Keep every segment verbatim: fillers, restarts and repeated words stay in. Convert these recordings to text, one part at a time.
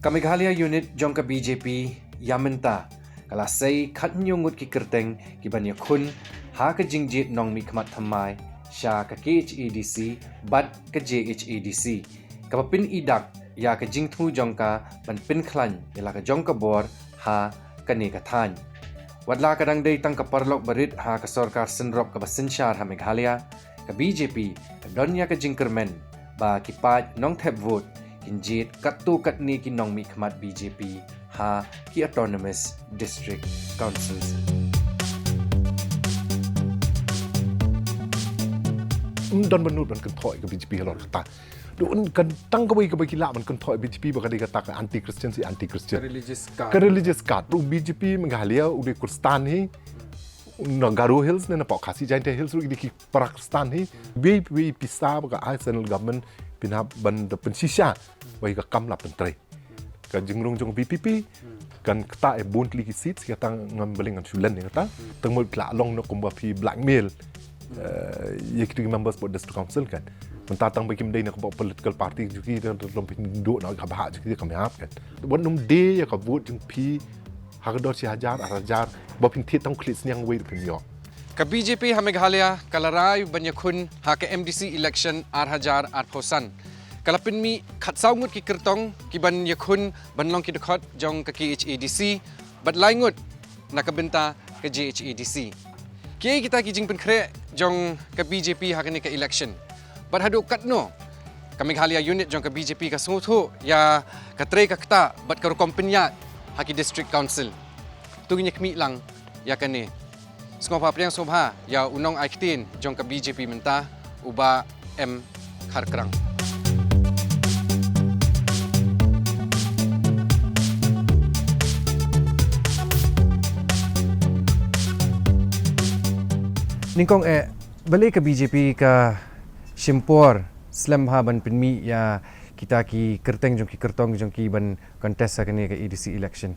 Ka Meghalaya Unit jong ka B J P ïa mynta ka la sei khathynñiew ngut ki kyrteng ki ban ïakhun ha ka jingjied nongmihkhmat thymmai sha ka K H A D C bad ka J H A D C, kaba pyni dak ïa ka jingthmu jong ka ban pynkhlaiñ ïa la ka jong ka bor ha kane ka thaiñ. Watla ka dang dei tang ka paralok barit ha ka sorkar synrop kaba synshar ha Meghalaya, ka B J P ka don ïa ka jingkyrmen ba ki paid nongthep vote kin jied katto katne ki nongmihkhmat B J P ha ki Autonomous District Councils. Ym don ban nud ban kynthoh ïa ka B J P halor kata. Don kan tang kawei kaba ki lah ban kynthoh ïa B J P ba ka dei kata ka anti-Christian, si anti-Christian. Ka religious card. Ka religious card. Ruh B J P Meghalaya u dei Khristan hi. Na Garo Hills ne na Pok Khasi Jaintia Hills ruh ki dei ki para Khristan hi. Wei wei pisa ba ka ai central government pynhap ban da pynshisha. Wei ka kam la pyntrei. Ka jingrung jong B P P kan kata e bun tylli ki seat, kata ngam bling ngan shu len ïa kata. Tang mut la long na kumba phi blackmail, eh, ïa kitu ki members bad district council kan. Mynta tang ba kim dei na kumba political party jong ki, tang tang phi duh na ka bha jong ki kam ïap kan. Wat nym dei ïa ka vote jong phi ha ka dor shi hajar, ar hajar, ba phin thied tang khlieh sniang wei ruh phin ïoh. Ka B J P ha Meghalaya ka la rai ban ïakhun ha ka M D C election ar hajar arphew san. Ka la pynmih khatsaw ngut ki kyrtong ki ban ïakhun ban long ki dkhot jong ka K H A D C bad lai ngut na ka bynta ka J H A D C. Kiei kita ki jingpynkhreh jong ka B J P ha kane ka election? Bad haduh katno ka Meghalaya Unit jong ka B J P ka sngewthuh ïa ka trei ka ktah bad ka rukom pynïaid ha ki district council? To ngin ïa khmih lang ïa kane. Sngewbha pdiang sngewbha ïa u nongai ktien jong ka B J P mynta, u Bah M Kharkrang. Nyngkong eh, balei ka B J P ka shim por slem bha ban pynmih ïa kita ki kyrteng jong ki kyrtong jong ki ban contest ha kane ka A D C election?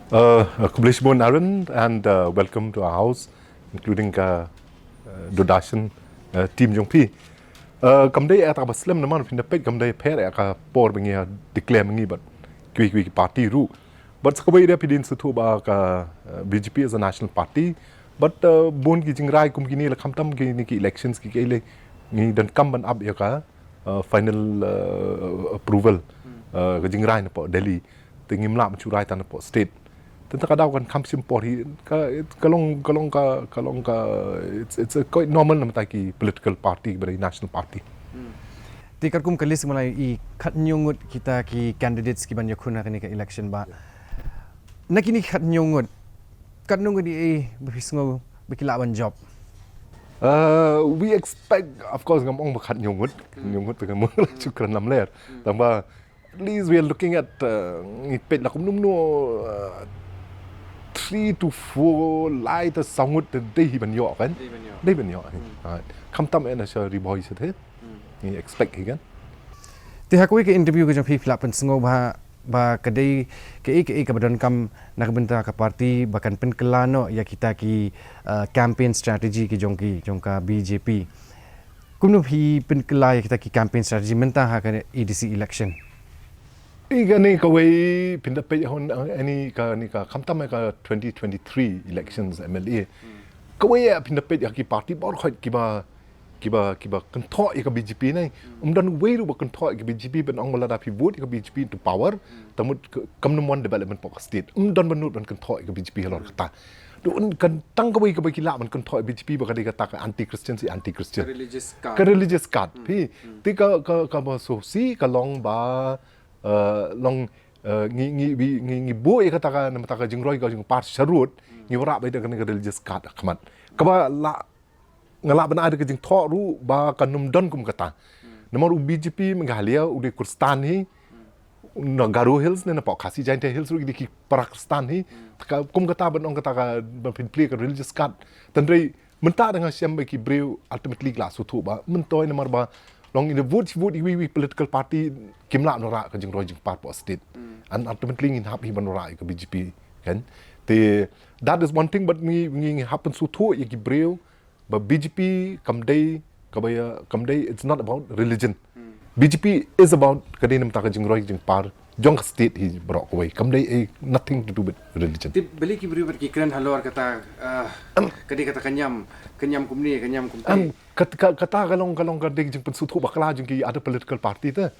Uh, uh, khublei shibun Aaron, and, uh, welcome to our house, including ka, uh, Doordarshan, uh, team jong phi. Uh, kam dei ïa kaba slem namar phin da peit kam dei pher ïa ka por ba ngi declare ma ngi bad kiwei kiwei ki party ruh. Bad sa kawei de phi dei sngewthuh ba ka, uh, B J P is a national party. Bad, uh, bun ki jingrai kum kine la khamtam kine ki elections ki, ki le ngi donkam ban ap ïa ka, uh, final, uh, approval, uh, ka jingrai na pok Delhi. Te ngim lah ban shu rai tang na pok state. Te ta ka daw kan kham shim por hi ka, ka long, ka long ka, ka long ka, it's, it's a quite normal namar ta ki political party ba dei national party. Te katkum ka list ma la i khathynñiew ngut kita ki candidates ki ban ïakhun ha kane ka election, Bah. Na kine khathynñiew ngut, katno ngut i ba phi sngew ba ki lah ban jop? Uh, we expect, of course, ngam ong ba khathynñiew ngut, khathynñiew ngut te ngam ong la shu kren lamler. Tang ba at least we are looking at, uh, ngi peit la kumno kumno, uh, three to four, lai te saw ngut te dei hi ban ïoh kan? Dei ban ïoh. Dei ban ïoh. Khamtam eh na sha Ri Bhoi sha te. Ngi expect hi kan. Te ha kawei ka interview ka jong phi phi la pynsngew ba, ba ka dei kaei kaei kaba donkam na ka bynta ka party ba kan pynkylla noh ïa kita ki, uh, campaign strategy ki jong ki, jong ka B J P. Kumno phi pynkylla ïa kita ki campaign strategy mynta ha ka A D C election? I kane kawei phin da peit hon, uh, ani kane ka khamtam ka twenty twenty-three elections M L A. Kawei ïa phin da peit ïa ki party bor khoit kiba, kiba, kiba kynthoh ïa ka B J P ne. Um don wei ruh ba kynthoh ïa ka B JP ban ong ba lada phi vote ïa ka B J P into power, ta mut ka, kam nym wan development pok ka state. Um don ba nud ban kynthoh ïa ka B J P halor kata. Don kan tang kawei kaba ki lah ban kynthoh ïa B J P ba ka dei kata ka anti-Christian, si anti-Christian. Ka religious card. Ka religious card. Phi, te ka, ka, kaba sngewsih ka long ba, uh, long, uh, ngi, ngi, ngi, ngi, ngi buh ïa kata ka namar ta ka jingroi ka jingpar sharud, ngi wanrah ba ïa kane ka religious card ha khmat. Kaba la nga lah ban ai da ka jingthoh ruh ba kan nym don kum kata. Namar u B J P Meghalaya u dei Khristan hi, na Garo Hills ne na Pok Khasi Jaintia Hills ruh ki dei ki para Khristan hi. Ka, kum kata ban ong kata ka ban pynplie ka religious card. Tang dei mynta da nga shem ba ki briew ultimately ki la sngewthuh ba myntoi namar ba long in the vote, vote iwi iwi political party kim lah ban wanrah ka jingroi jingpar pok state. And ultimately ngin hap hi ban wanrah ïa ka B J P kan. Te that is one thing, but ngi, ngi, ngi hap pynsngewthuh ïa ki briew ba B J P kam dei, kaba ïa, kam dei, it's not about religion. B J P is about ka dei namar ta ka jingroi jingpar jong ka state hi baroh kawei. Kam dei ei nothing to do with religion. Tip beli ki briew ki kren halor kata, ah, ka dei kata ka niam, ka niam kumne, ka niam kumte. Am, kat-, ka-, kata ka long, ka long ka dei jingpynsngewthuh bakla jong ki other political party te.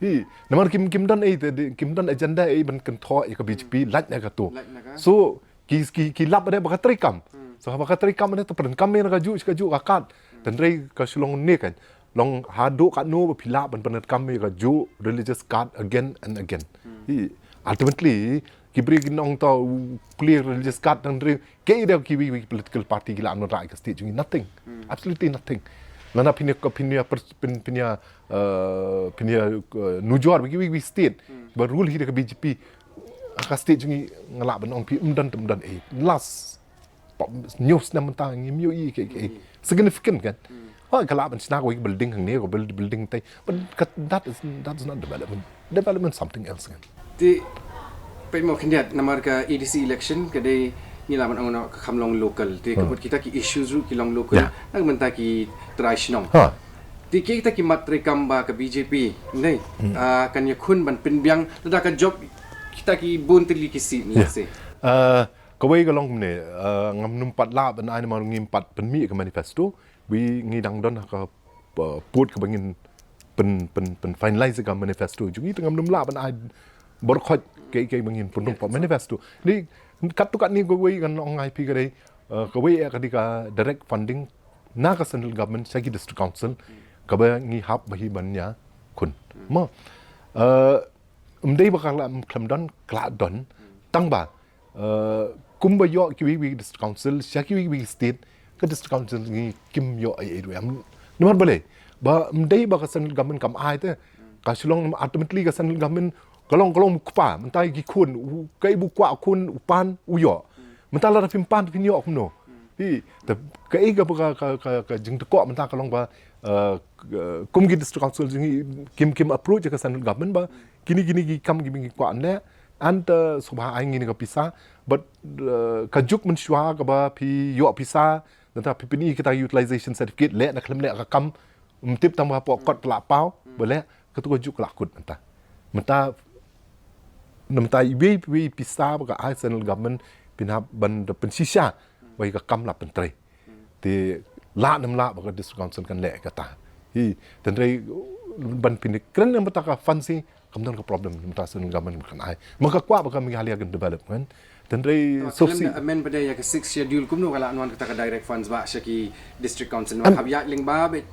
Hi, namar kim, kim don ei te, kim don agenda ei ban kynthoh ïa ka B J P, lait na kato. Lait na ka. So, ki, ki, ki lap ba ka treikam. So, ba ka treikam ne te pyndonkam ïa kajuh, kajuh ka card. Tang dei ka shu long ne kan. Long haduh katno ba phi lah ban pyndonkam ïa kajuh religious card again and again. Hi, ultimately, ki briew ki ong to clear religious card tang dei. Kaei de kiwei kiwei political party ki lah ban wanrah ïa ka state jong ngi, nothing. Absolutely nothing. Lada phi ïa, phi ïa, phi ïa, eh, phi ïa, eh, nujor ba kiwei kiwei state ba rule hi da ka B J P. Ka state jong ngi nga lah ban ong phi ym don, ym don ei. Last hynñiew snem mynta ngim ïohi kaei kaei significant kan. Hooid, ka lah ban shna kawei ka building hangne, ka build-, building te. But ka, that is, that's not development. Development something else kan. Te, peit mo khyndiat, namar ka A D C election ka dei, ngi lah ban ong noh ka kham long local. Te ka mut kita ki issues ruh ki long local. Na ka bynta ki trai shnong. Te kita ki mat treikam ba ka B J P, ne, ah, kan ïakhun ban pynbiang lada ka jop kita ki bun tylli ki seat, ne, se. Ah, kawei ka long kumne, ah, ngam nym pat lah ban ai namar ngim pat pynmih ka manifesto. Wi ngi dang don ha ka, uh, pud kaba ngin pyn, pyn, pyn finalize ka manifesto jong ngi, te ngam nym lah ban ai baroh khoit kaei kaei ba ngin pynrung ha ka manifesto. Ni katto katne kawei ngan ong ïa phi ka dei, uh, kawei ka dei ka direct funding na ka central government sha ki district council kaba ngi hap ba hi ban ïakhun. Mo, uh, ym dei ba ka la khlem don, ka la don. Tang ba Uh, kumba ïoh kiwei kiwei district council sha kiwei kiwei state, ka district council ngi kim ïoh ei ei ruh em. Namar balei? Ba ym dei ba ka central government kam ai te. Ka shu long ultimately ka central government ka long, ka long u kpa, mynta ki khun, u, kaei ba u kwah khun u pan u ïoh. Mynta lada phim pan phin ïoh kumno? Hi, te kaei ka, ka, ka, ka, ka jingtyrkhong mynta ka long ba, uh, kum ki district council jong ngi kim, kim approach ka central government ba kine, kine ki kam kiba ngi kwah leh, and, uh, sngewbha ai ngi ïa ka pisa, but, uh, ka juk mynshuwa kaba phi ïoh pisa, nangta phi pyni kita utilization certificate, leh ne khlem leh ka kam, ym tip tang ba hapoh kot phi la paw, ba leh, kato ka juk ka la kut mynta. Mynta, mynta iwei, iwei pisa ba ka ai central government, phin hap ban da pynshisha, ba ïa ka kam la pyntrei. Te lah ne ym lah ba ka district council kan leh kata. Hi, tang dei ban pynkren ïa mynta ka fund hi, kam don ka problem mynta central government kan ai. Mynta ka kwah ba ka Meghalaya kan develop kan. Tang dei sub-, amend ba dei ïa ka sixth schedule kumno ka lah wan kata ka direct funds ba sha ki district council. Hap ïaid lyngba beit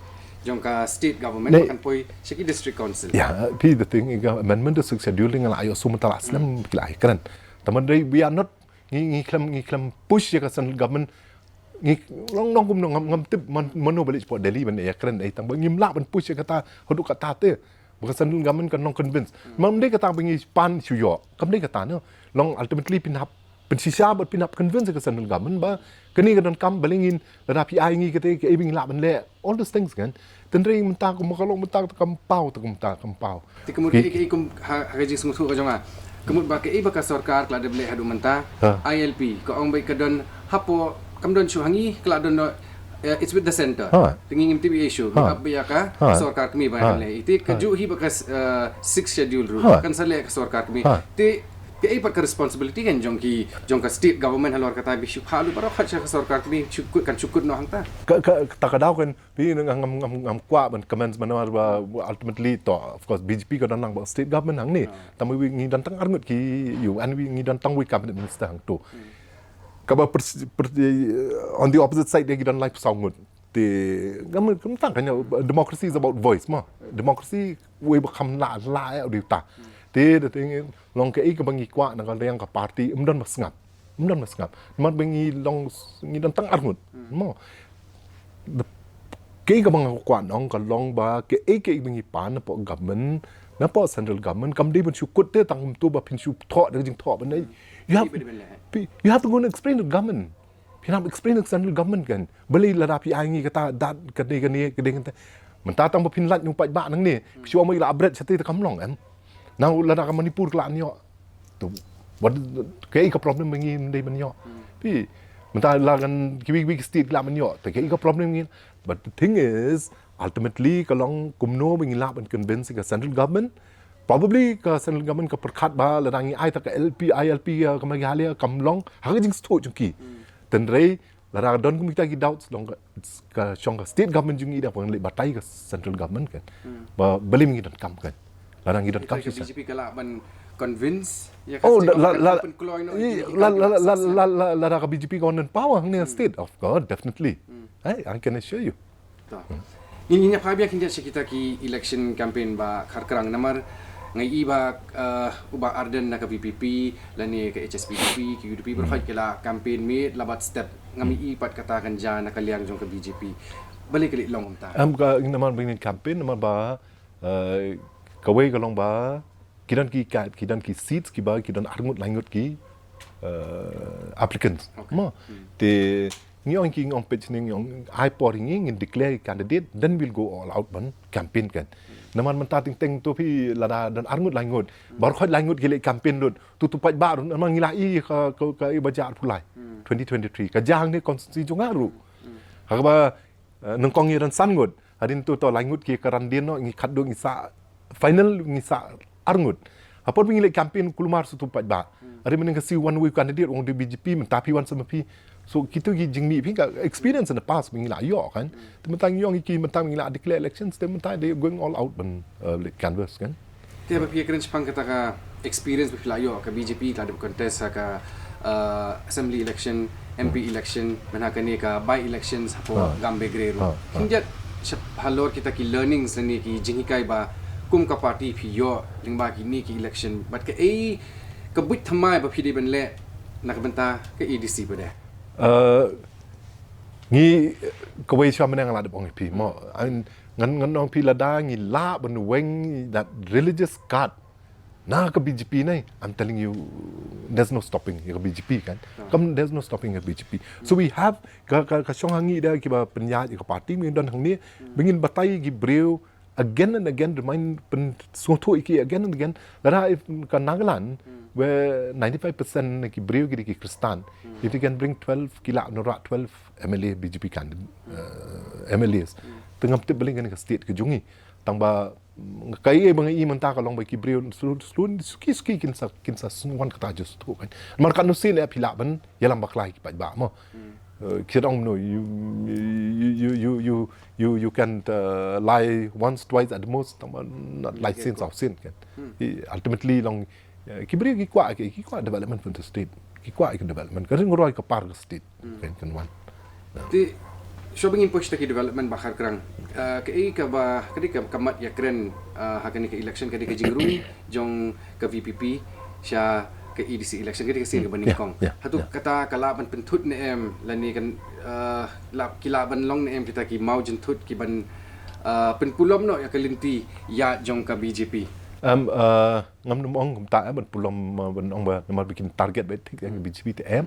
jong ka state government ba kan poi sha ki district council. Yeah, phi, the thing, ka amendment to sixth schedule dei nga la ïohsngew mynta la snem ki la ïakren. Tang dei we are not Ngi, ngi khlem, ngi khlem push ïa ka central government. Ngi long, long kumno ngam, ngam tip man, mano ba leit shapoh Delhi ban ïakren ei tang ba ngim lah ban push ïa kata haduh katta te. Ba ka central government kan long convince. Ym dei kata ba ngi pan shu ïoh. Kam dei kata, no. Long ultimately phin hap pynshisha bad phin hap convince ïa ka central government ba kane ka donkam, balei ngin, lada phi ai ngi kata, kaei ba ngin lah ban leh. All those things kan. Tang dei mynta kum ka long mynta ka kam paw, ka mynta kam paw. Te ka mut kaei, kaei kum ha, ha ka jingsngewthuh ka jong nga. Ka mut ba kaei ba ka sorkar ka la dep leh haduh mynta. I L P ka ong ba ka don hapoh, kam don shuh ha ngi, ka la don, eh, it's with the centre. Te ngi ngim tip ei shuh, ngi ap ba ïa ka sorkar kmie ba leh. Te kajuh hi ba ka, eh, sixth schedule ruh kan sa leh ka sorkar kmie. Te kaei pat ka responsibility kan jong ki, jong ka state government halor kata ba shu phah lut baroh khat sha ka sorkar kmie, shu kut, kan shu kut noh hangta. Ka, ka, kata ka daw kan Phi, ngam, ngam, ngam, ngam kwah ban comments namar ba ultimately to, of course, B J P ka don lang bad state government hangne. Tang ba ngi don tang arngut ki U N, ngi don tang wei cabinet minister hangto. Kaba pers-, per-, eh, on the opposite side de ngi don laiphew saw ngut. Te ngam, ngam tang kan ïa, democracy is about voice mo. Democracy wei ba kham lah, lah ïa u dei uta. Te the thing is, long kaei kaba ngi kwah na ka liang ka party, ym don ba sngap. Ym don ba sngap. Namar ba ngi long, ngi don tang arngut. Mo. Kaei kaba nga kwah ong ka long ba kaei kaei ba ngi pan napoh government, napoh central government, kam dei ban shu kut te tang kumto ba phin shu thoh da ka jingthoh ban dei. You have, you have to go and explain to government. Phin hap explain to central government kan. Balei lada phi ai ngi kata, dat, ka dei kane, ka dei kata. Mynta tang ba phin lait na u paidbah nangne. Phi shu ong ba i la upgrade shatei te kam long em. Nang lada ka Manipur ka la ïoh. To, what, kaei ka problem ba ngi ym dei ban ïoh. Phi, mynta la kan kiwei kiwei ki state ki la ban ïoh. Te kaei ka problem ngi. But the thing is, ultimately ka long kumno ba ngi lah ban convince ka central government. Probably ka central government ka pyrkhat ba lada ngi ai ta ka L P, I L P, uh, ka Meghalaya kam long ha ka jingsngewthuh jong ki. Tynrai lada don kumta ki doubts long ka, ka shong ka state government jong ngi da pang leh batai ka central government kan. Ba balei ngi donkam kan. Lada ngi donkam. Ka B J P ka lah ban convince ya ka Oh, state la, la, government la, pynkloi noh i, ïa la, la, la, la, la, la, lada ka B J P ka wan in power hangne state, of course, definitely. I, I can assure you. To. Ngin, ngin ïa phai biang khyndiat sha kita ki election campaign ba kharkrang namar nga i ba, eh, u Bah Ardent na ka V P P lane ka H S P D P, ka U D P, baroh ki la campaign mih la bat step, ngam i pat kata kan jia na ka liang jong ka B J P. Balei ka leh long kumta? Em ka namar ba ngin campaign namar ba, eh, kawei ka long ba ki don ki ka, ki don ki seats kiba ki don arngut laingut ki, eh, applicants. Okay. Mo. Te ngi ong ki ngi ong pitch ni ngi ong ai por ngi ngin declare candidate, then we'll go all out ban campaign kan. Namar mynta teng teng to phi lada don arngut laingut. Baroh khoit laingut ki leh campaign lut. Tu tu pat ba namar ngi la i ka, ka, ka i ba jar pulai. Twenty twenty-three. Ka jang ni constituency jong nga ruh. Ha kaba, eh, nyngkong ngi don san ngut. Hadien to to laingut ki ka randien noh ngi khatduh ngi sah final ngi sah arngut. Hapor ba ngi leh campaign kulmar shuh tu pat ba. Hadien mynne ka siew one way candidate ong dei B J P mynta phi wan sa ma phi. So kitu ki jingmih phi ka experience in the past ba ngi la ïoh kan. Te mynta ngi ong ki mynta ngi la declare elections te mynta they going all out ban, eh, leh canvass kan. Te ba phi kren shaphang kata ka experience ba phi la ïoh ka B J P ka la dep contest ha ka, uh, assembly election, M P election, mynta kane ka by elections hapoh Gambegre ruh. Khyndiat shap halor kita ki learnings lane ki jinghikai ba kum ka party phi ïoh lyngba kine ki election. Bad kaei ka buit thymmai ba phi dei ban leh na ka bynta ka A D C pat de. Uh, ngi kawei sha mynne nga la dep ong ïa phi mo. I mean, ngan, ngan ong phi lada ngi lah ban weng that religious card na ka B J P ne, I'm telling you, there's no stopping ïa ka B J P kan. Kam there's no stopping ïa ka B J P. So we have ka, ka, ka shong hangi da kiba pynïaid ïa ka party, ngi don hangne ba ngin batai ki briew again and again, remind pynsngewthuh ïa ki again and again. Lada if ka Nagaland where ninety-five percent ki briew ki dei ki Khristan, if they can bring twelve ki lah nora twelve M L A B J P candidate, uh, M L As. Te ngam tip balei kane ka state ka jong ngi. Tang ba kaei ba nga i mynta ka long ba ki briew slu, slu, suki, suki kin sa, kin sa sngewthuh kata just tu kan. Namar katno sien eh phi lah ban ïalam bakla ïa ki paidbah mo. Eh, ki ong no, you, you can, uh, lie once, twice at the most, tang ba not lie sien saw sien kan. I, ultimately long, eh, ki briew ki kwah, ki, ki kwah development for the state. Ki kwah ki development. Ka ring roi ka par ka state. Kan, kan wan. Te shuwa ba ngin poi sha ki development ba kharkrang. Ah, kaei kaba, ka dei ka, ka mat ïakren, ah, ha kane ka election, ka dei ka jingrung jong ka V P P sha ka A D C election, ka dei ka sien kaba nyngkong. Hato kata ka lah ban pynthut ne em lane kan, ah, lah, ki lah ban long ne em kita ki maw jynthut ki ban, ah, pynpulom noh ïa ka lynti ïa jong ka B J P. Em, ah, ngam nym ong kumta, eh, ban pulom, ah, ban ong ba namar ba kin target ba thik ïa ka B J P te em.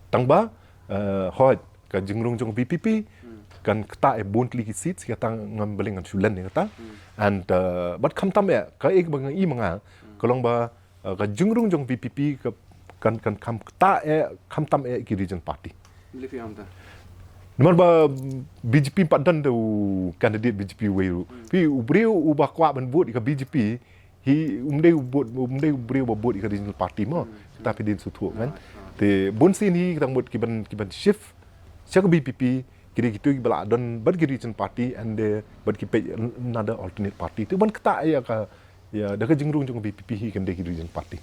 Tang ba, eh, hooid ka jingrung jong V P P kan ktah ïa bun tylli ki seat, kata ngam, balei ngan shu len ïa kata. And, uh, bad khamtam ïa kaei ba nga i ma nga ka long ba, uh, ka jingrung jong V P P ka kan, kan kham ktah ïa, khamtam ïa ki region party. Namar ba B J P pat don da u candidate B J P wei ruh. Phi u briew uba kwah ban vote ïa ka B J P, hi, um dei u vote, um dei u briew ba vote ïa ka regional party mo. Kata phi dei sngewthuh kan. Te bun sien hi kita mut ki ban, ki ban shift sha ka V P P, ki dei kitu kiba lah don bad ki regional party and, eh, bad ki peit another alternate party. Te ban ktah ïa ka, ïa da ka jingrung jong ka V P P hi kan dei ki regional party.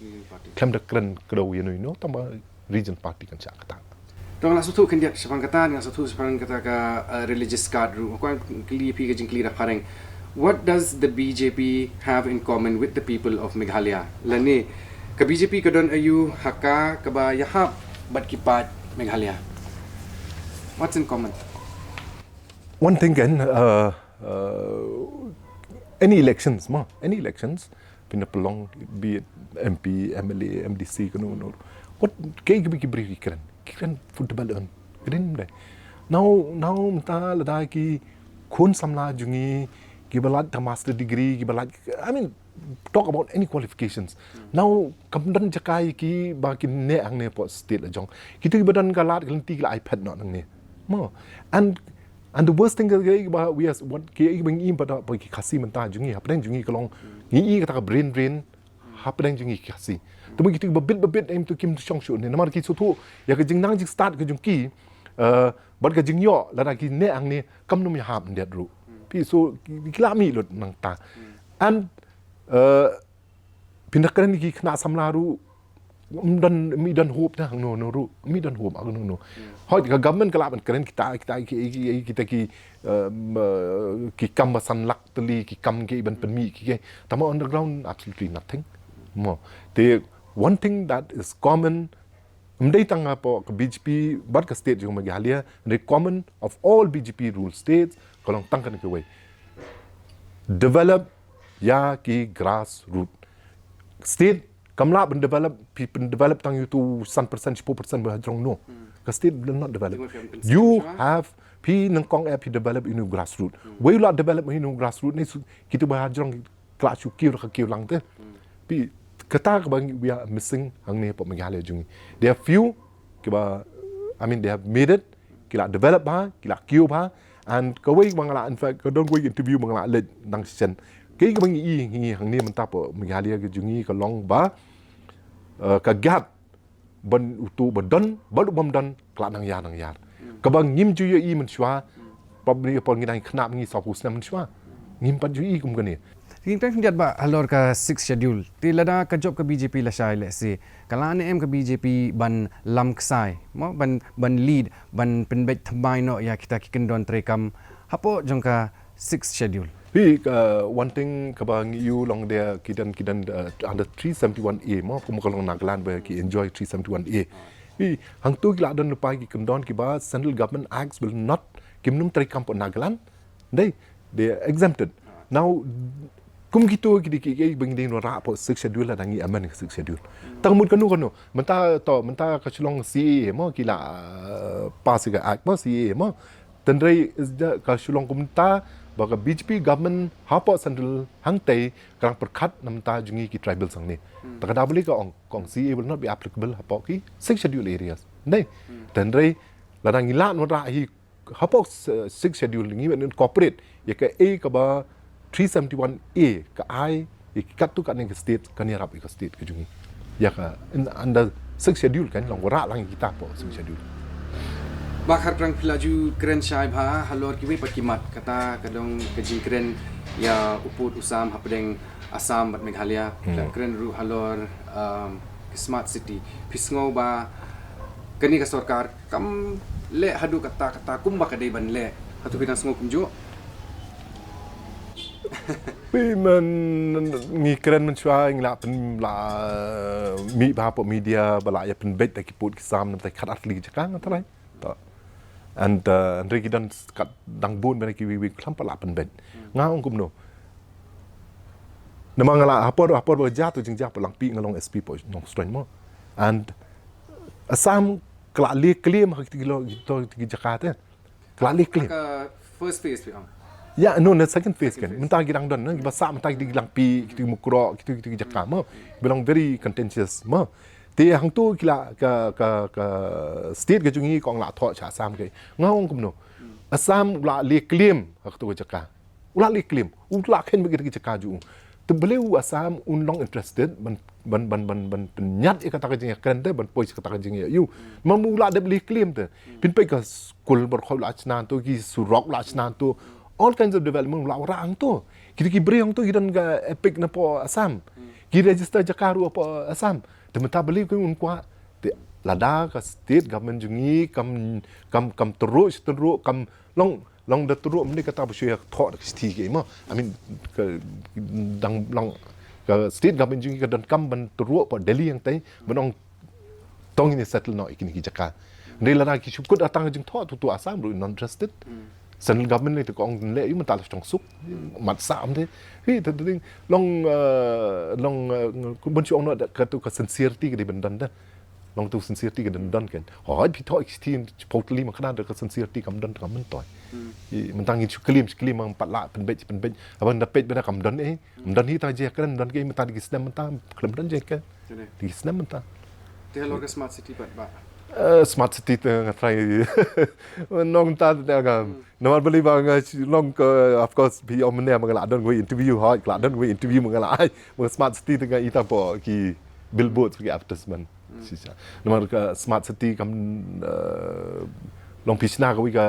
Khlem da kren kdew ïano ïano tang ba region party kan shah kata. Te nga la sngewthuh khyndiat shaphang kata, nga la sngewthuh shaphang kata ka, uh, religious card ruh. Nga kwah kylli phi ka jingkylli da phareng. What does the B J P have in common with the people of Meghalaya? Lane ka B J P ka don aïu ha ka kaba ïahap bad ki paid Meghalaya? What's in common? One thing kan, uh, uh, any elections mo, any elections, pynda pynlong, be it M P, M L A, M D C, kano kano. What, kaei kaba ki briew ki kren? Ki kren for development. Kren dei. Now, now mynta lada ki khun samla jong ngi kiba lait ta master degree, kiba lait, I mean, talk about any qualifications. Now kam don jaka ïa ki ba ki neh hangne hapoh state la jong. Kitu kiba don ka lad ka lynti ki la ai phet noh nangne. Mo. And And the worst thing ka, ka, ba, we are, what, ka, ka, ba ngi im pat, ba ki Khasi mynta jong ngi, hapdeng jong ngi ka long, ngi i kata ka brain drain, hapdeng jong ngi ki Khasi. Te ba ki tu ba bit, ba bit, em tu kim shong shuh ne, namar ki shu tu, ïa ka jingnang jingstad ka jong ki, eh, bad ka jingïoh, lada ki ne ang ne, kam num ïa hap ndiat ruh. Phi so, ki, ki la mih lut nangta. And, eh, pynda kren ki khynnah samla ruh, ym don, ym don hope te hangno no ruh, ym don hope hangno no. Hooid ka government ka lah ban kren kita, kita, ki, ki, ki, kita ki, um, uh, ki kam ba san lak tylli, ki kam ki ban pynmih ki, ki. Tangba on the ground, absolutely nothing. Mo. Te, one thing that is common, ym dei tang hapoh ka B J P, bad ka state jong Meghalaya, the common of all B J P rule states, ka long tang kane kawei. Develop ïa ki grassroot. State, kam lah ban develop, phi pyndevelop tang ïa utu san percent, shiphew percent ba hajrong no. Ka state will not develop. You have, phi nyngkong eh phi develop ïa inu grassroot. Wei u lah develop ïa inu grassroot ne su, kitu ba hajrong ki lah shu kiew ka kiew lang te. Phi kata kaba ngi, we are missing hangne hapoh Meghalaya jong ngi. There are few kiba, I mean, they have made it, ki lah develop bha, ki lah kiew bha, and kawei ba nga lah, in fact, ka don kawei interview ba nga lah leit dang shisien. Kaei kaba ngi i, ngi hangne mynta hapoh Meghalaya ka jong ngi ka long ba, eh, ka gap ban utu ba don, bad u bym don, ka lah nang ïar, nang ïar. Kaba ngim ju ïohi mynshuwa, pap ni pon ngi dang khynnah ngi sawphew snem mynshuwa. Ngim pat ju ïohi kum kane. Te ngin kren khyndiat bah halor ka Sixth Schedule. Te lada ka jop ka B J P lashai lehse, ka lah ne em ka B J P ban lam ksai, mo, ban, ban lead, ban pynbeit thymmai noh ïa kita ki kyndon treikam hapoh jong ka Sixth Schedule. Phi, ka, one thing kaba ngi ïohi long de ki don, ki don, uh, under three seventy-one A, mo, kum ka long Nagaland ba ki enjoy three seventy-one A. Phi, hangtu ki lah don lypa ki kyndon kiba Central Government Acts will not, kim num treikam hapoh Nagaland. Dei, they are exempted. Now, kum kitu ki dei ki, ki, ba ngi dei wanrah hapoh Sixth Schedule lada ngi amend ka Sixth Schedule. Tang mut kano kano, mynta to, mynta ka Shillong C A A mo, ki la, uh, pass ka Act mo, C A A mo. Tynrai is the, ka Shillong kumta, ba ka B J P government hapoh central hangtei ka dang pyrkhat na bynta jong ngi ki tribal hangne. Te ka da balei ka ong, ka ong C A A will not be applicable hapoh ki Sixth Schedule areas. Dei, tynrai lada ngi lah wanrah hi hapoh s-, Sixth Schedule ngi ban incorporate ïa kaei kaba three seventy-one A ka ai ïa ki katto katne ka state, kan ïarap ïa ka state ka jong ngi. Ïa ka in, under Sixth Schedule kan long wanrah lang ïa kita hapoh Sixth Schedule. Bah Kharphrang, phi la ju kren shai bha halor kiwei pat ki mat, kata ka dei ka jingkren ïa u pud u sam hapdeng Assam bad Meghalaya. Phi la kren ruh halor, um, ki smart city. Phi sngew ba kane ka sorkar kam leh haduh katta katta kumba ka dei ban leh. Hato phi dang sngew kumjuh? Phi, man, ngi kren mynshuwa, ngi la pyn, la mih bha hapoh media ba la ïa pynbeit da ki pud ki sam na bynta ki khatar tylli ki jaka, nga tharai. To. And, uh, hynrei ki don kat dang bun bha kiwei kiwei khlem pat la pynbeit. Nga ong kumno. Namar nga la ha por, ha por ba jia tu jingjia hapoh Langpih, nga long S P hapoh Nongstoiñ mo. And Assam ka la leh claim ha kito ki lo, kito ki jaka te. Ka la leh claim. Ka first phase phi ong? Ya, no, na second phase kan. Second phase. Mynta ki dang don, na, kiba sah mynta ki Langpih, kito ki Mukroh, kito, kito ki jaka mo. Ki long very contentious mo. Te hangtu ki la ka, ka, ka state ka jong ngi ka ong la thoh sha Assam ka. Nga ong kumno. Assam u la leh claim ha kato ka jaka. U la leh claim. U la kheiñ beit kita ki jaka jong u. Te balei u Assam un long interested ban, ban, ban, ban, ban pynïaid ïa kata ka jingïakren te, ban poi sha kata ka jingïaid ïa u. Namar u la dep leh claim te. Phin peit ka skul baroh u la shna hangto, ki surok u la shna hangto. All kinds of development u la wanrah hangto. Kita ki briew hangto ki don ka EPIC napoh Assam. Ki register jaka ruh hapoh Assam. Te mynta balei ki un kwah. Te lada ka state government jong ngi kam, kam, kam tyrwa, tyrwa, kam long, long da tyrwa, mynta kata ba shu ïa thoh da ka shithi ka mo. I mean, ka, dang long, ka state government jong ngi ka donkam ban tyrwa hapoh Delhi hangtei, ban ong to ngin ïa settle noh ïa kine ki jaka. Hynrei lada ki shu kut da tang ka jingthoh, to, to Assam ruh not interested. Central government lei te ka ong leh ïa u mynta la shong suk. Mat sah am te. Hi, te, te, long, uh, long, uh, ban shu ong noh da kato ka sincerity ka dei ban don da. Long tu sincerity ka dei ban don kan. Hooid, phi thoh ki shithi shiphew tylli, ma kane da ka sincerity kam don, kam myntoi. Hi, mynta ngin shu claim, shu claim, ma pat la pynbeit, pynbeit. Haba da peit ba da kam don eh. Ym don hi ta jingïakren, ym don ki mynta, da ki snem mynta, khlem don jingïakren. Te halor ka smart city pat bah. Eh, smart city te nga try. Nong ta te ka. Namar beli ba nga long ke, of course, phi ong mynne ma nga la don wei interview ha, la don wei interview ma nga la ai. Ma smart city te nga ita po ki billboard ki advertisement. Shisha. Namar ka smart city kam, eh, long phi shna ka wei ka,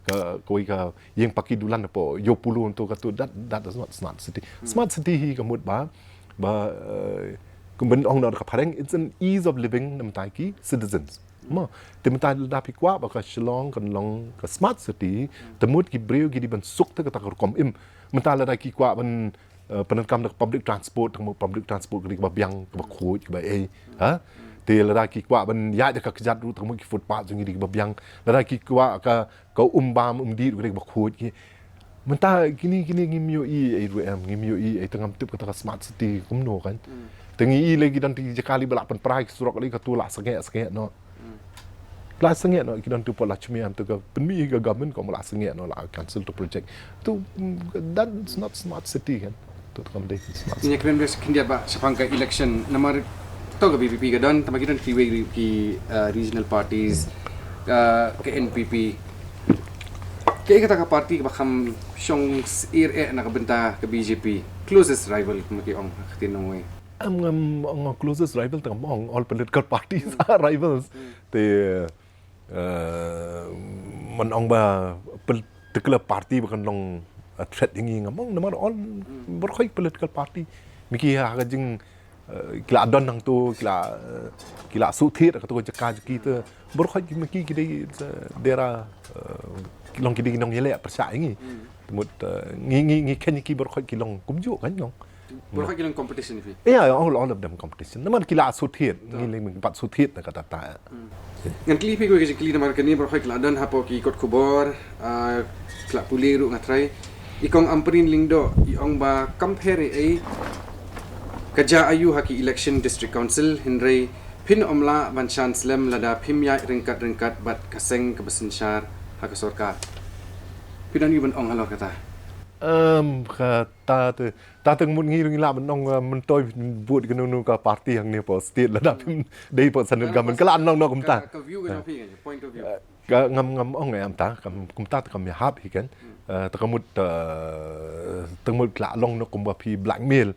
ka, ka wei ka ïing paki dulan po, ïoh pulu to ka tu, that, that is not smart city. Smart city hi ka mut ba, ba, eh, kum ban ong na ka phareng, it's an ease of living namar ki citizens. Mo, te mynta lada phi kwah ba ka Shillong kan long ka smart city, te mut ki briew ki dei ban suk te kata ka rukom im. Mynta lada ki kwah ban, eh, pyndonkam da ka public transport, te mut public transport ka dei kaba biang, kaba khuid, kaba ei, ha? Te lada ki kwah ban ïaid da ka kjat ruh, te mut ki footpath jong ki dei kaba biang. Lada ki kwah ka, ka um bam, um dih ruh ka dei kaba khuid ki. Mynta kine, kine ngim ïohi ei ruh em, ngim ïohi ei, te ngam tip kata ka smart city kumno kan. Te ngi i lei ki don te ki jaka lei ba la pynpra ki surok lei, ka tu la sangeh, sangeh noh. La sangeh noh, ki don tu po la chmia em, tu ka pynmih ka government ko la sangeh noh, la cancel tu project. Tu, mm, that's not smart city kan. Tu kam dei smart city. Ïa kren bes khyndiat ba shaphang ka election, namar to ka V P P ka don, tangba ki don kiwei ki, uh, regional parties, uh, ka N P P. Kaei kata ka party kaba kham shong syier eh na ka bynta ka B J P? Closest rival, kumba ki ong ha ka ktien nongwei. Em, ngam ong closest rival, te ngam ong, all political parties are rivals. Te, eh, man ong ba particular party ba kan long a threat ïa ngi, ngam ong, namar all baroh ki political party. Ma ki ha ka jing, eh, ki la don hangto, ki la, eh, ki la shu thied ha kato ka jaka jong ki te. Baroh ki, ma ki ki dei, eh, dera, eh, ki long ki dei ki nongïaleh pyrshah ïa ngi. Te mut, eh, ngi, ngi, ngi khein ïa ki baroh ki long kumjuh kan long. Baroh ki long competition phi? Yeah, all, all of them competition. Namar ki la shu thied, ngi lei ngim pat shu thied na kata ta. Ngan kylli phi kawei ka jingkylli namar kane baroh ki la don hapoh ki kot khubor, ah, ki la pule ruh nga trai. I Kong Ampareen Lyngdoh i ong ba kam pher ei ei ka jia aïu ha ki election District Council, hynrei phin ym lah ban shan slem lada phim ïaid ryngkat ryngkat bad ka seng kaba synshar ha ka sorkar. Phi don aïu ban ong halor kata? Em, kata te, ta te mut ngi ruh ngi lah ban ong, eh, myntoi vote kano kano ka party hangne hapoh state lada phim dei hapoh central government. Ka la ong noh kumta. Ka, ka view ka jong phi kan, point of view. Eh, ka ngam, ngam ong em ta, kam, kumta te kam ïahap hi kan. Eh, te ka mut, eh, te ka mut ka la long noh kumba phi blackmail.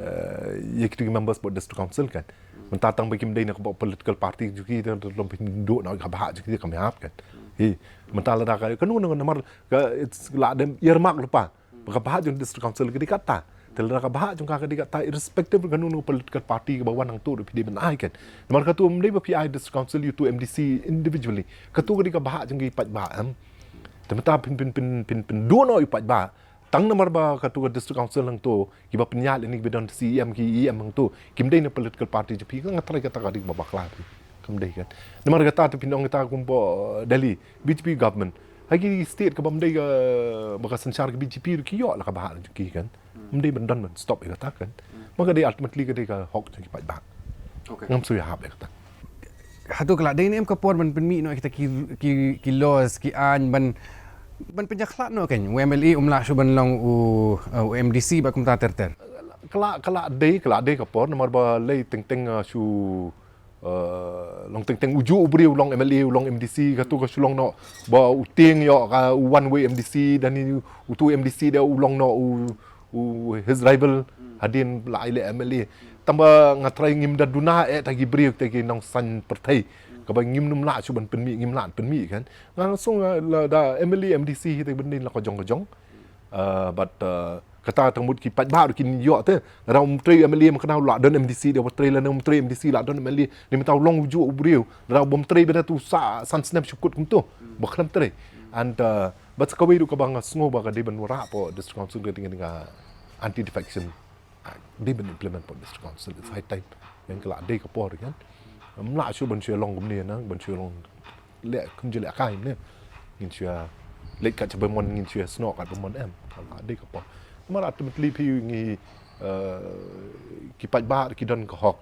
Eh, ïa kito ki members hapoh District Council kan. Mynta tang ba kim dei na ka political party jong ki, te long pynduh noh ka bhah jong ki, kam ïahap kan. Hi, mynta lada ka, kano kano namar ka, it's la dem earmark lypa. Ba ka bhah jong District Council ka dei kata. Te lada ka bhah jong ka ka dei kata, irrespective kano kano political party kaba wan hangto ruh phi dei ban ai kan. Namar kato ym dei ba phi ai District Council ïa uto u M D C individually. Kato ka dei ka bhah jong ki paidbah em. Te mynta phin, phin, phin, phin, pynduh noh ïa u paidbah. Tang namar ba kato ka District Council hangto, kiba pynïaid lane kiba don C E M ki E M hangto, kim dei na political party jong phi, nga trai kata ka dei kaba bakla phi. Kam dei kan. Namar kata te phin ong kata kumba, eh, Delhi, B J P government. Ha ki state kaba ym dei ka, ba ka synshar ka B J P ruh ki ïoh la ka bhah jong ki kan. Ym dei ban don ban stop ïa kata kan. Ma ka dei ultimately ka dei ka hok jong ki paidbah. Okay. Ngam shu ïahap ïa kata. Hato ka la dei ne em ka por ban pynmih noh kita ki, ki, ki laws, ki aiñ ban, ban pynjakhlad noh kan. U M L A um lah shuh ban long u, uh, u M D C bad kumta ter ter. Ka la, ka la dei, ka la dei ka por namar ba lei teng teng, uh, shu, uh, long teng teng ujuh u briew u long M L A, u long M D C, kato ka shu long noh ba u tieng ïoh ka u one way M D C, dan ni uto u M D C de u long noh u u his rival hadien la ai leh M L A. Tang ba nga trai ngim da duna eh ta ki briew, ta ki nongsan pyrthei. Kaba ngim num lah shuh ban pynmih, ngim lah pynmih kan. Nga song, eh, lada M L A M D C hi te ban dei la ka jong ka jong. Eh, but, eh, kata tang mut ki paidbah ruh kin ïoh te. Lada um trei M L A ma kane u la don M D C de, ba trei lane um trei M D C la don M L A. Ni mynta u long ujuh u briew. Lada bym trei bad tu sa san snem shu kut kumto. Ba khlem trei. And, eh, Bad sa kawei ruh kaba nga sngew ba ka dei ban wanrah hapoh District Council ka dei ka anti defection. Ah, dei ban implement hapoh District Council. It's high time. Ïa ka la dei ka por kan. Ym lah shuh ban shu long kumne na, ban shu long leh kumjuh leh kai ne. Ngin shu leh kat ba mon, ngin shu snoh kat ba mon em. Ka la dei ka por. Namar ultimately phi ngi, eh, ki paidbah ki don ka hok.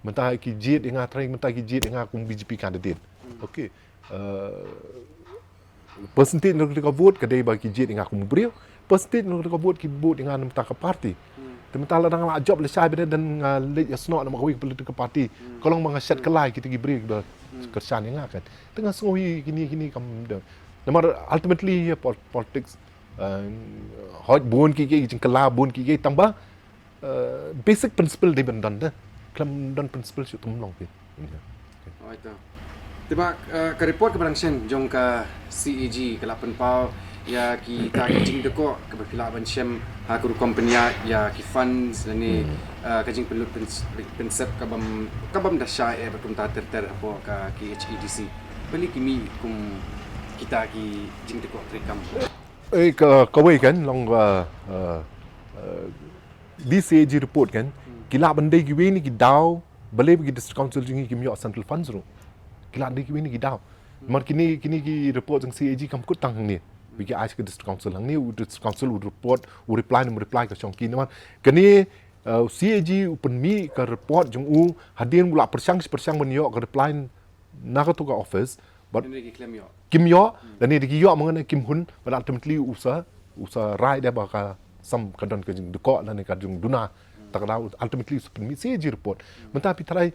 Mynta ki jied ïa nga trai, mynta ki jied ïa nga kum B J P candidate. Okay. Eh, percentage na ka vote ka dei ba ki jied ïa nga kum briew. Percentage na ka vote ki vote ïa nga na ka bynta ka party. Te mynta lada nga la jop lashai bad nga leit ïasnoh na kawei ka political party, ka long ba nga shet kylla ïa kita ki briew ba kyrshan ïa nga kan. Te nga sngew hi kine kine kam da. Namar ultimately hi pol- politics, eh, hoi bun ki ki jingkylla bun ki ki tang ba, eh, basic principle dei ban don da. Khlem don principle shu tum long phi. Oi to. Te ba, eh, ka report kaba dang shen jong ka C A G ka la pynpaw ïa kita ki jingdukor kaba phi lah ban shem ha ka rukom pynïaid ïa ki funds lane, eh, ka jingpynlut pyns- pynsep kabym kabym da shai eh bad kumta ter ter hapoh ka K H A D C. Balei ki mih kum kita ki jingdukor treikam? Eh, ka kawei kan long, eh, eh, eh, di C A G report kan, ki lah ban dei kiwei na ki daw, balei ba ki District Council jong ngi kim ïoh central funds ruh. Ki lah dei kiwei na ki daw. Namar kine kine ki report jong C A G kam kut tang hangne. Ba ki ai sha ka District Council hangne, u District Council u report, u reply, um reply ka shong ki. Namar kane, eh, C A G u pynmih ka report jong u hadien u la pyrshang pyrshang ban ïoh ka reply na kato ka office, but kim ïoh, lane da ki ïoh ma nga ne kim hun, but ultimately u sa, u sa rai da ba ka sam ka don ka jingdukor lane ka jingduna. Ta ka daw ultimately u sa pynmih C A G report. Mynta phi tharai,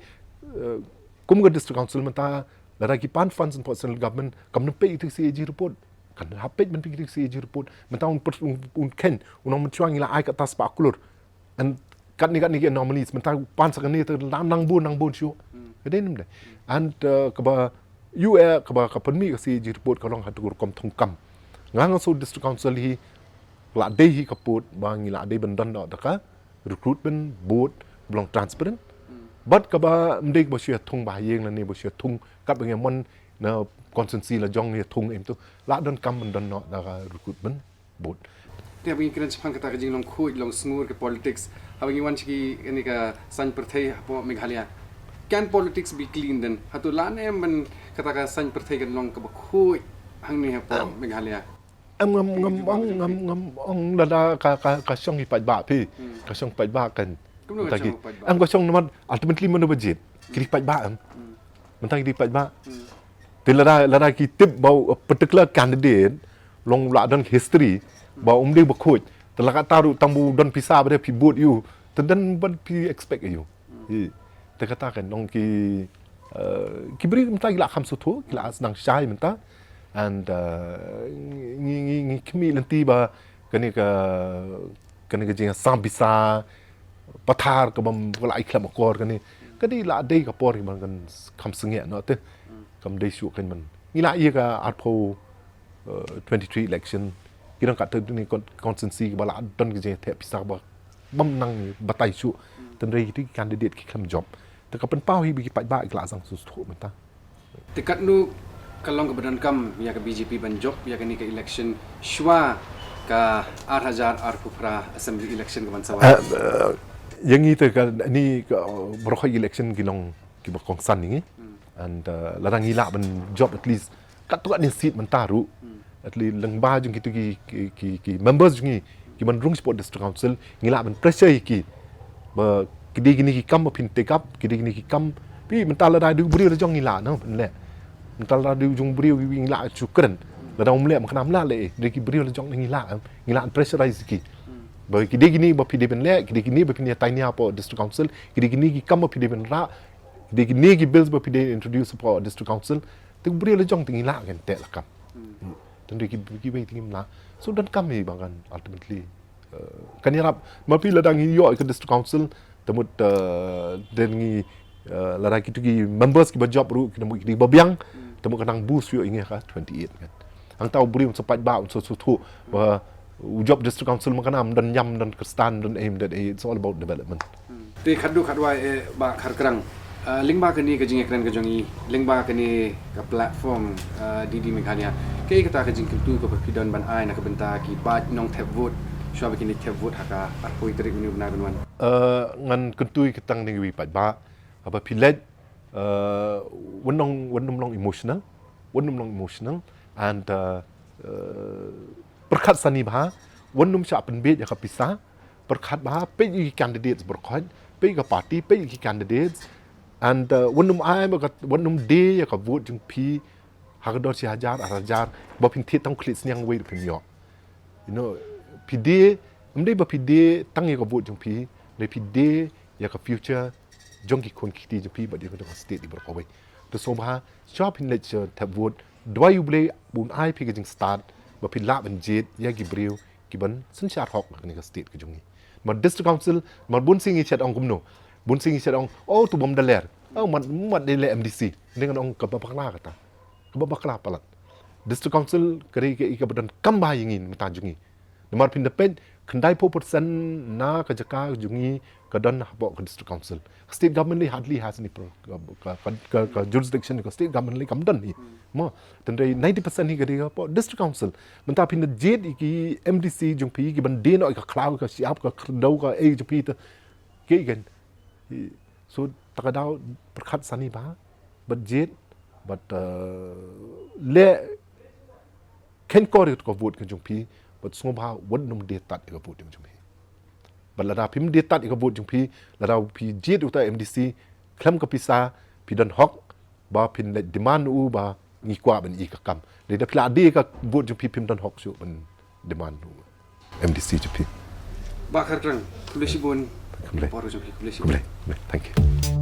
eh, kum ka District Council mynta lada ki pan funds hapoh central government kam nym peit ïa ka C A G report. Kan hap peit ban peit ïa ka C A G report. Mynta un pers- un, un khein, un ong mynshwa ngi la ai kata spah klur. And katne katne ki anomalies mynta pan sa kane te nang nang bun nang bun shuh. Ka dei nym dei. And, uh, kaba U A kaba ka pynmih ka C A G report ka long ha tu rukom thungkam. Nga nga so District Council hi la dei hi ka pud ba ngi la dei ban don da ka recruitment board ba long transparent. But kaba ym dei ba shu ïa thung ba ha ïing lane ba shu ïa thung kat ba ngi mon na constituency la jong ïa thung em tu la don kam ban don da ka recruitment board. Te haba ngi kren shaphang kata ka jinglong khuid long sngur ka politics, haba ngi wan sha kane ka saiñ pyrthei hapoh Meghalaya, can politics be clean then? Hato lah ne em ban kata ka saiñ pyrthei kan long kaba khuid hangne hapoh Meghalaya? Em ngam ngam ong ngam ngam ong lada ka ka ka shong i paidbah phi. Ka shong paidbah kan. Kumno ka shong paidbah? Em ka shong namar ultimately mano ba jied? Ki dei paidbah em. Mynta ki dei paidbah. Te lada lada ki tip ba u particular candidate long la don history ba um dei ba khuid. Te la kata ruh tang ba u don pisa ba dei phi vote ïa u. Te don ban phi expect ïa u. Hi. Te kata kan long ki, eh, ki briew mynta ki la kham suthu, ki la sdang shai mynta. And, eh, ngi ngi ngi khmih lynti ba kane ka kane ka jingïasam pisa pathar ka bym ka la ai khlem akor kane. Ka dei la dei ka por ki ban kan kham sngewthuh noh te. Kam dei shuh kan man. Ngi la ïa ka arphew, eh, twenty-three election. Ki dang kat te ni con- constituency ba la don ka jingïatheh pisa ba bym nang batai shuh. Tynrai ki candidate ki khlem jop. Te ka pynpaw hi ba ki paidbah ki la sdang suthu mynta. Te katno ka long kaba donkam ïa ka B J P ban jop ïa kane ka election shuwa ka ar hajar arphew phra assembly election ka ban sa wan? Eh, eh, ïa ngi te ka ni ka, eh, baroh election ki long kiba kongsan ïa ngi. And, eh, lada ngi lah ban jop at least katto katne seat mynta ruh. At least lyngba jong kitu ki, ki, ki, ki members jong ngi ki ban rung shapoh District Council, ngi lah ban pressure ïa ki. Ba ki dei kine ki kam ba phin take up, ki dei kine ki kam. Phi mynta lada dei u briew la jong ngi lah noh ban leh. Mynta lada dei u jong u briew ngi lah shu kren. Lada um leh mynta ym lah leh, dei ki briew la jong ngi lah, ngi lah pressurize ïa ki. Ba ki dei kine ba phi dei ban leh, ki dei kine ba phin ïa tainia hapoh District Council, ki dei kine ki kam ba phi dei ban rah, ki dei kine ki bills ba phi dei introduce hapoh District Council. Te u briew la jong te ngi lah kan teh la kam. Tang dei ki ki wei te ngim lah. So donkam hi ba kan ultimately, eh, kan ïarap. Ma phi lada ngi ïoh ka District Council, te mut, eh, te ngi, eh, lada kitu ki members kiba jop ruh ki dei ba biang, te mut ka nang boost ïoh ïa ngi ha ka twenty-eight kan. Hangta u briew un sa paidbah un sa suthu ba u jop District Council mynta ym don niam, ym don khristan, ym don ei, ym don ei, it's all about development. Te khatduh khatwai eh Bah Kharkrang. Ah, lyngba kane ka jingïakren ka jong ngi, lyngba kane ka platform, ah, D D Meghalaya, kaei kata ka jingkyntu kaba phi don ban ai na ka bynta ki paid nongthep vote shuwa ba kin leit thep vote ha ka arphew tarik mynne u bnai ban wan? Ah, ngan kyntu ïa ka tang na kiwei pat ba haba phi leit, ah, wat nym, wat nym long emotional, wat nym long emotional, and, ah, ah, pyrkhat sani bha, wat nym shah pynbeit ïa ka pisa, pyrkhat bha, peit ïa ki candidates baroh, peit ïa ka party, peit ïa ki candidates. And, uh, wat nym ai ba ka, wat nym die ïa ka vote jong phi ha ka dor shi hajar, ar hajar, ba phin thied tang khlieh sniang wei ruh phim ïoh. You know, phi die, ym dei ba phi die tang ïa ka vote jong phi, hynrei phi die ïa ka future jong ki khun ki kti jong phi bad ïa ka jong ka state baroh kawei. Te sngewbha, shuwa phin leit sha thep vote, duwai U Blei ba un ai phi ka jingstad ba phi lah ban jied ïa ki briew ki ban synshar hok ha kane ka state ka jong ngi. Namar District Council, namar bun sien ngi shait ong kumno, bun sien ngi shait ong, oh, to bym da ler, oh, mat, mat dei leh M D C. Ngan ong kaba bakla kata, kaba bakla palat. District Council ka dei kaei kaba donkam bha ïa ngi mynta jong ngi. Namar phin da peit, khyndai phew percent na ka jaka jong ngi ka don hapoh ka District Council. Ka State Government lei hardly has any pro-, ka, ka, ka, ka, ka jurisdiction ka State Government lei kam don hi. Mo, tang dei ninety percent hi ka dei hapoh District Council. Mynta phin da jied ïa ki M D C jong phi ki ban die noh ïa ka khlaw, ka shyiap, ka khyrdop, kaei jong phi te. Kaei kan. So, ta ka daw pyrkhat sani bha, bad jied, bad, eh, leh khenkor ïa ka vote ka jong phi, bad sngewbha wat nym die tad ïa ka vote ka jong phi. Bad lada phim die tad ïa ka vote jong phi, lada phi jied uta M D C khlem ka pisa, phi don hok ba phin leit demand u ba ngi kwah ban ïa ka kam. Lada phi la die ïa ka vote jong phi, phim don hok shuh ban demand u M D C jong phi. Bah Kharkrang, khublei shibun. Khublei. Por jong phi, khublei shibun. Khublei. Khublei. Thank you.